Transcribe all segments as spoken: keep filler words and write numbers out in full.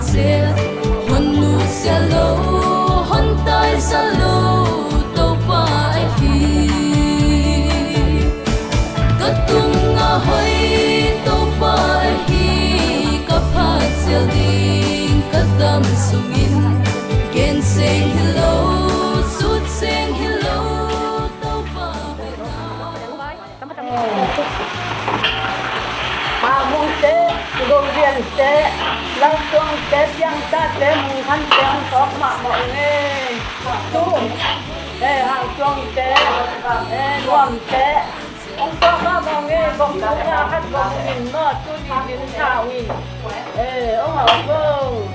Hon nusia lo, hon taisa lo Topa ahi. Ka tungah hoi Topa ahi. Ka phat zel ding ka dam sungin, gen seng hi lo, sut seng hi lo Topa hoihna. Mahmute, Goviante, Laltuangte, Piangtate, Mungkhante hong tawk mahmah ung ei. Tu, eh, Hangtuangte, eh, Nuamte hong tawk mahmah ung ei. Gong tungah khat gong min maw, tuni din tha uh hi. Eh, hong hawm ung.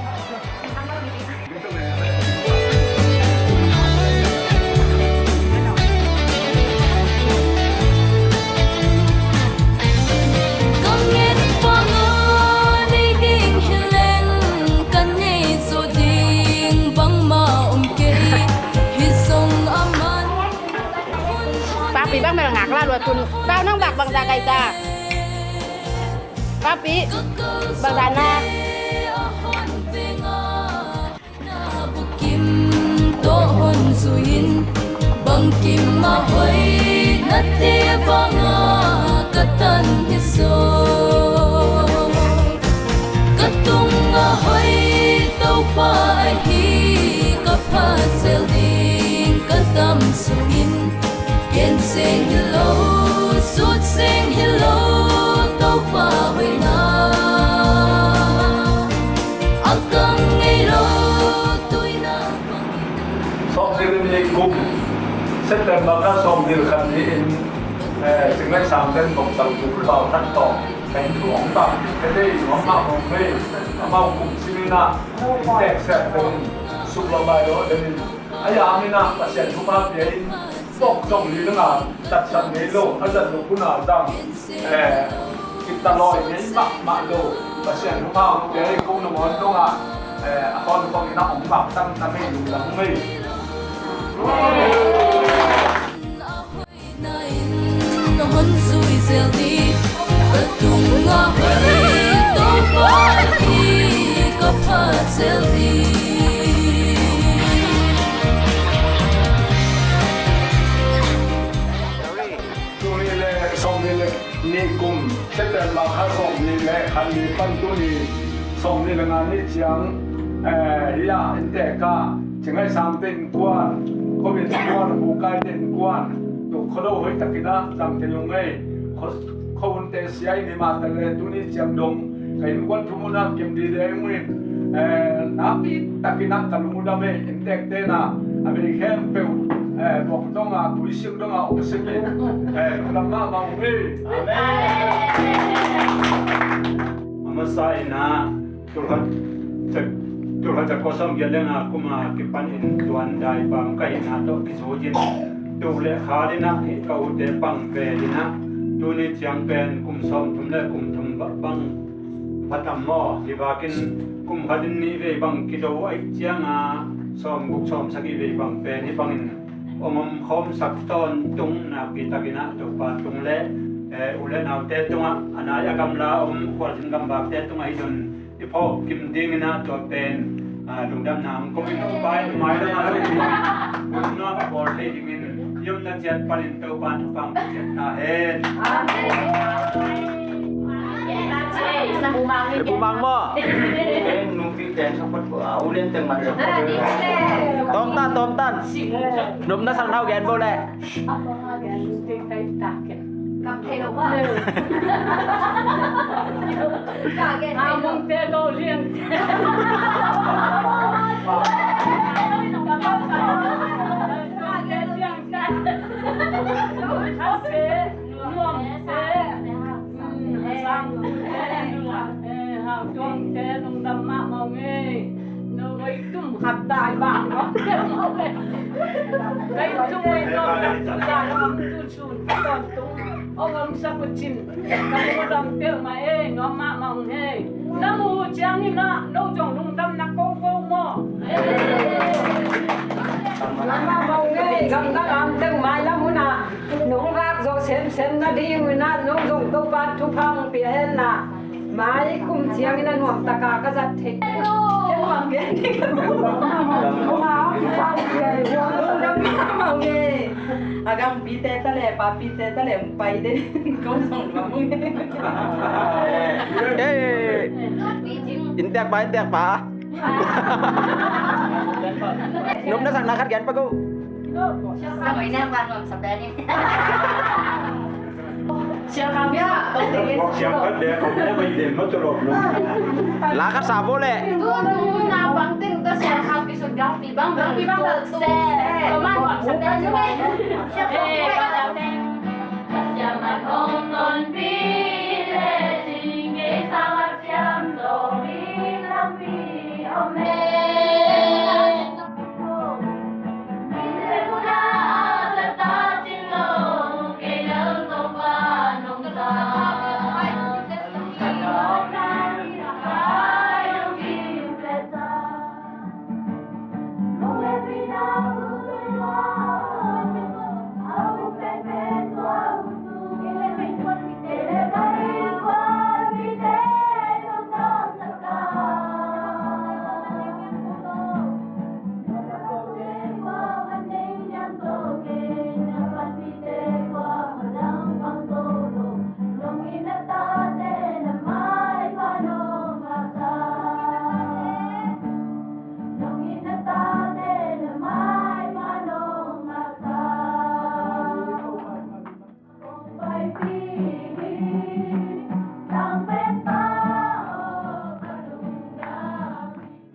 Ka nget banga nei ding hi leng, ka nei zo ding bangmah om kei. Hi zong a man. Papi bang mel ngak la lua tun. Tau nang bak bang za kai ta. Papi bang za na. Bangkim tawh hon zui-in, bangkim a hoih nate vanga ka tan hi zaw. Ka tungah hoi Topa ahi, ka phat zel ding ka dam sungin, gen seng hi lo, sut seng hi lo Topa hoihna. A kang ngei lo tuina. Sawmnih le nih kum September kha sawmnih le khat ni-in, eh, Cing Ngaih Sang ten bawngtal tuk pau khat tawh ka inn thu hong tam. Ka dei nuam mahmah mei, amau kum simin ah inntek siate in suk lo bai lo a demin, a yam in ah Pasian thupha pia in, bawk zong li dang a tatsan ngei lo, a zat lo hun a zang, eh, kitta lawi ngei mahmah lo. Pasian thupha hong pia hi. Ko na mawn dong a, eh, a tawn kong in a hong mak tang ta ngei lungdam ngei. Hon zui zel ding ka tungah hoi Topa hi, ka phat zel ding. Tul nih le sawmnih le nih kum September kha sawmnih le khat ni pan tuni sawmnih le nga ni ciang, eh, hi-a inntek ah Cing Ngaih Sang te innkuan, ko innkuan, Pu Kai te innkuan, tuk khuado hoih takin ah zang thei ung ei. Khuado, khuado hunte sia in hi mah ta le tuni ciang dong ka innkuan thum un ah kim dide ung in, eh, nakpi takin ah ka lungdam ei. Inntek te na a bei khempeuh, eh, bawng dong a, tuisik dong a, um sik in, eh, lungdam mahmah ung ei. Amen. A masa in ah, Tulkhat, tulkhat za kua sawmgiat le nga kum a kipan in tuan dai pam ka hihna tawh kizui in, tuk le khat in ah hih ka ute pang vel in ah, tuni ciang pen kum sawmthum le kum thum bang, bang pha tam maw? Hi vakin kum khat in nih vei bang kido ahih ciang a, sawmguk sawmsagih vei bang pen hih bangin hong om khawmsak tawntung. Nakpi takin ah Topa tung le, eh, u le naute tungah, a nai a gamla om khualzin gamvakte tungah hih zon i phawk kim dingin ah tua pen, ah, lungdamna hong ko in. Pai mai le mai le nuam a bawl thei dingin i omna ciat panin Topa thupha hong pia ciat ta hen. Amen. Pu Mang maw? Tawmtan, tawmtan. Nopna sang thau gen bo le. Kam thei lo mah. Ka gen thei lo. Mongte, Goviante. Nuamte, Sangte, Hangtuangte, lungdam mahmah ung ei. No, voi tum khat dai bang. Kai tum voi tum khat dai bang. Sun ka tawntung hong omsak uh cin, ka lungdam peuhmah ei, nuam mahmah ung ei. Na muh uh ciangin ah no zong lungdamna ko ko maw? Nuam mahmah ung ei, gamdang am teng mailam hun ah nong vak zo semsem nadingin ah no zong Topa thupha hong pia hen la, mai kum ciangin ah nuamtak a ka zat thei. A gangpite ta le papite ta le hong pai den, ko zong lua mung. Ei, innteek pa, innteek pa. Nopna sakna khat gen pak o. Sa mai na pa nuam sa pen in. Sial khat le, sial khat le, khat le, khat le, khat le. La khat sa bo le. Tu, tu, na bang teng ta sial khat pi sut gangpi bang, gangpi bang tu se. Ko man nuam sa pen in. Eh, ka la teng. Ka sial man hong ton pi le, sing ke sa ka siam zo pi lam pi om e.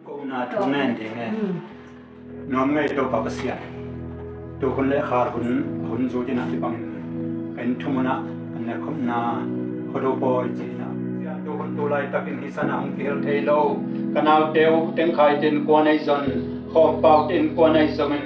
Ko na thu ngen ding e. Nuam ngei Topa Pasian. Tukhun le khar hun, hun zui ding a kibangin ka inn thumun ah ka nekhopna Khuado pawi ci-in ah, tu hun tu laitakin hih san ah hong kihel thei lo ka naute uh teng Khaite innkuan ahi zongin, Khawmpaute innkuan ahi zongin,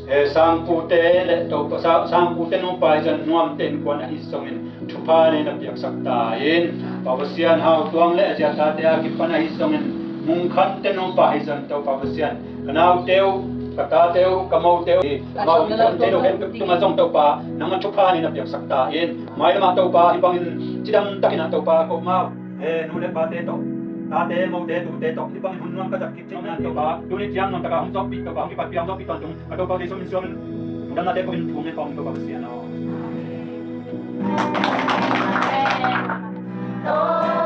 eh, Sangpute le Topa, Sa-, Sangpute nupa ahi zongin, Nuamte innkuan ahi zongin thupha nei na piaksak ta in, Pa Pasian, Hautuang le a ziate a kipan ahi zongin, Mungkhante nupa ahi zongin Topa Pasian, ka naute uh, ka tate uh, ka mote uh, amau in thei lo khempeuh tungah zong Topa, nangmah thupha nei na piaksak ta in, mailamah Topa, hih bangin cidam takin ah Topa, ko amau, eh, nu le pate tawh, tate, mote, tute tawh, hih bangin hun nuam ka zat kik cihna Topa, tuni ciang nuam takin hong zawhpih Topa, hong kipatpih, hong zawhpih tawntung, ka Topa Jesu min suang in, damnate ko in thu ngen kong Topa Pasian aw. Amen.